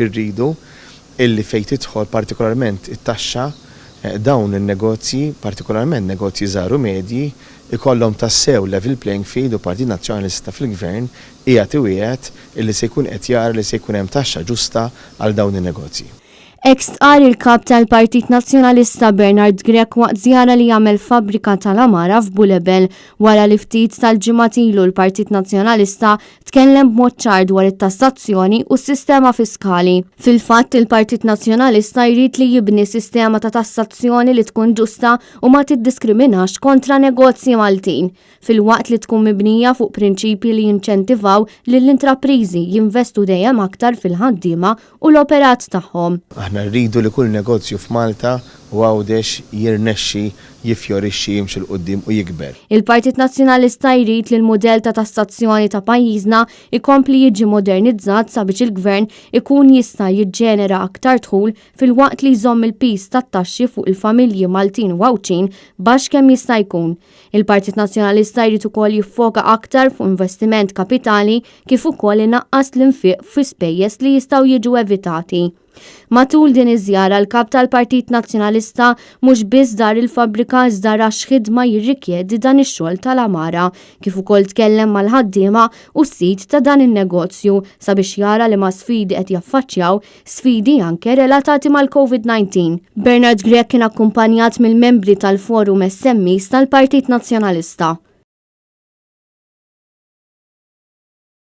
Irridu illi fejn tidħol partikolarment it-taxxa, dawn in-negozji, partikolarment negozji żgħar u medji, ikollhom tassew level playing field u Partit Nazzjonalista fil-Gvern qiegħed iwiegħed illi se jkun qed jara li se jkun hemm taxxa ġusta għal dawn in-negozji. Hekk stqarr il-Kap tal-Partit Nazzjonalista Bernard Grech waqt żjara li għamel f'fabbrika tal-għamara f'Bulebel wara li ftit tal-ġimgħat ilu l-Partit Nazzjonalista tkellem b'mod ċar dwar it-tassazzjoni u s-sistema fiskali. Fil-fatt, il-Partit Nazzjonalista jrid li jibni sistema ta' tassazzjoni li tkun ġusta u ma tiddiskriminax kontra negozji Maltin, filwaqt li tkun mibnija fuq prinċipji li jinċentivaw lill-intrapriżi jinvestu dejjem aktar fil-ħaddiema u l-operat tagħhom. Aħna rridu li kull negozju f'Malta u Għawdex jirnexxi, jiffjorixxi, jimxi 'l quddiem u jikber. Il-Partit Nazzjonalista jrid li l-mudell ta' tassazzjoni ta' pajjiżna jkompli jiġi modernizzat sabiex il-Gvern ikun jista' jiġġenera aktar dħul filwaqt li jżomm il-piż tat-taxxi fuq il-familji Maltin u Għawdxin baxx kemm jista' jkun. Il-Partit Nazzjonalista jrid ukoll jiffoka aktar fuq investiment kapitali kif ukoll inaqqas l-infiq fi spejjeż li jistgħu jiġu evitati. Matul din iż-żjara l-Kap tal-Partit Nazzjonalista mhux biss dar il-fabbrika iżda ra x'ħidma jirrikjedi dan ix-xogħol tal-għamara kif ukoll tkellem mal-ħaddiema u s-sid ta' dan in-negozju sabiex jara liema sfidi qed jaffaċċjaw, sfidi anke relatati mal-Covid-19. Bernard Grech kien akkumpanjat mill-membri tal-Forum SMEs tal-Partit Nazzjonalista.